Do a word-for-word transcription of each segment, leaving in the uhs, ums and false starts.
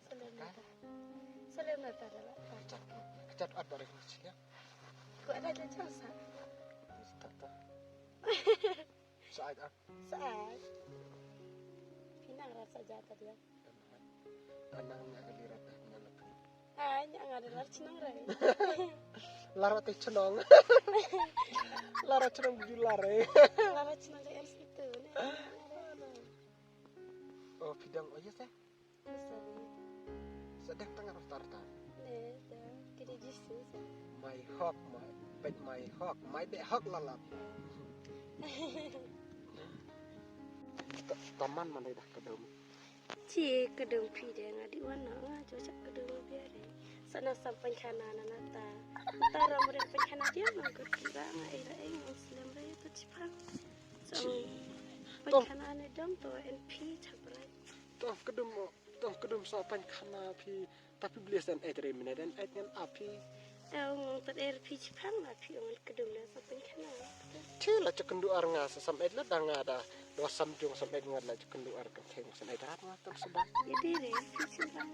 Salem nata. Salem nata da la. Kejap, kejap, at balik sini. Ko ada aja jam sa. Tata. Saat ah. Saat. Pinang rasa jata dia. Anak nya kali rata nya lagi. Ai, nya nga da lar chnong rai. Lar te chnong. Lar chnong biju lar rai. Lar chnong rai er situ ne. Oh, pidang oh ya sa. Sorry. Sedang tengah raftar tan. Ne, da. Kini jisu sa. My hawk, my bet my hawk, my bet hawk lalam. Ta-, taman mana dah kedum. Ci kedum phi de nga di wan na nga jo chak kedum bia de. Sana sam pynkhana na na ta. Ta ram re pynkhana dia nang kut ki ba nga ai ra ai nang slem re to chipang. Sam pynkhana ne dong to en phi chap rai. Toh kedum, toh kedum sa pynkhana phi. Tapi beli san et re mine dan et ngan api. Tau ngong ter er phi chipang la phi ong kedum le sa pynkhana. Ci la ci kendu ar nga sa sam et la dang ada. Dua sam jung sam et nga la ci kendu ar ka theng san et rat nga ter sebab. Jadi re phi chipang.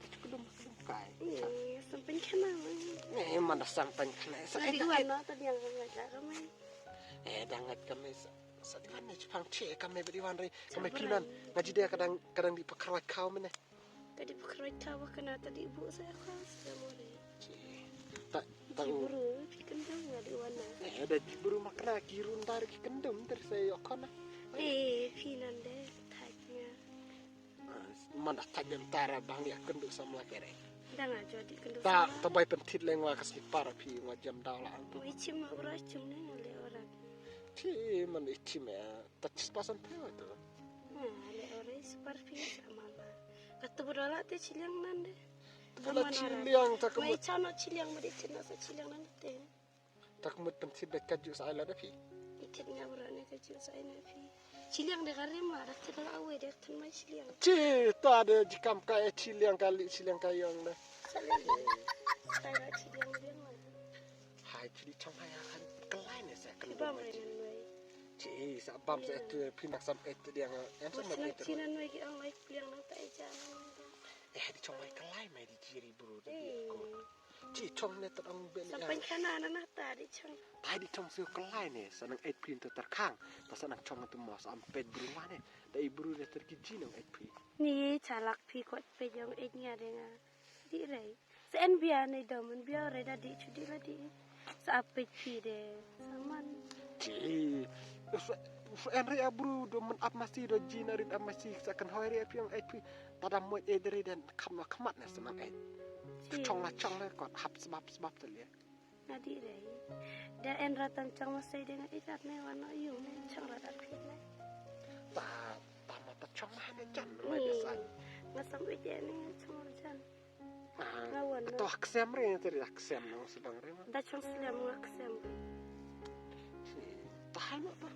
Ci kendu kai. Iya, sam pynkhana. Ni mana sam pynkhana. Sa et wan no tadi yang ngajak kami. Eh, dang ngat kami sa. Sa di wan ni chipang ci kami beri wan re. Kami pinan. Ngaji dia kadang, kadang di pakarwat kau mine. Ka dei pynkhroit thaw ba kane ta dei buh sa khas ka more. Ta ta u. Bru phi kyndong nga dei wan na. Eh da bru ma kane ki run dar ki kyndong ter sa ïoh khana. Eh phi nan de thait nga. Man da thait dem tara bang ïa kyndu samla kere. Da nga jo dei kyndu. Ta ta bai pynthit leng wa ka slipar phi wa jam daw la ang. Mo ichim ma bra ichim ne nga le ora. Phi man ichim ya. Ta chispa san phe wa tu. Hmm, ale ore super phi sama ma. Ka tu bro la te chiliang nan de. Tu bro la chiliang ta ka mut. Mai chano chiliang ma de chino sa chiliang nan te. Ta ka mut pynthit de ka ju sa ai la de phi. Itit nga bro ne ka ju sa ai na phi. Chiliang de ka rim la da te la awe de tan mai chiliang. Chi ta de jikam ka e chiliang ka li chiliang ka yong de. Sa le de. Sa la chiliang de ma. Hai, phi di chong hai ha kan kelai ne sa kan bam re nan wei. Chi sa bam sa tu phi nak sam et dia nga. Em sa ma et. Chi nan wei ki ang lai pliang nang tai ja. Eh, di chong mai kelai mai di jiri bru di ko. Chi chong ne tat ang ben. Sam pynkhana na na ta di chong. Tai di chong sio kelai ne sa nang et phi tu terkhang. Ta sa nang chong tu mo sa am pet bru ma ne. Ta i bru ne ter ki ji nang et phi. Ni chalak phi kot pe jong et nya de nga. Di rei. Sa en bia nei dom en bia rei da di chu di la di. Sa apit phi de. Sa man. Chi. Sa en rei abru do man ap masi do ji na rit ap masi sa kan hoi rei apiang ai phi. Tada moi e de rei den kham na khamat na sa man ai. Chi. Chong la chong la kot hap sbap sbap ta le. Na di rei. Da en ratan chong masi de nga irat ne wan no yung ne chong ratan phi ne. Ta ta ma ta chong ma ne jan mai de sa. Nga sam wi je ne chong jan. Nga wan. To ksem re te ri ksem no se bang re ma. Da chong slem nga ksem. Ta hai no ta.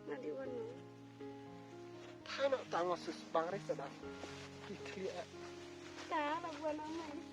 Nga di wan no. Ta hai no ta ngo se bang re se da. Ki kli a. Ta la wan no mai.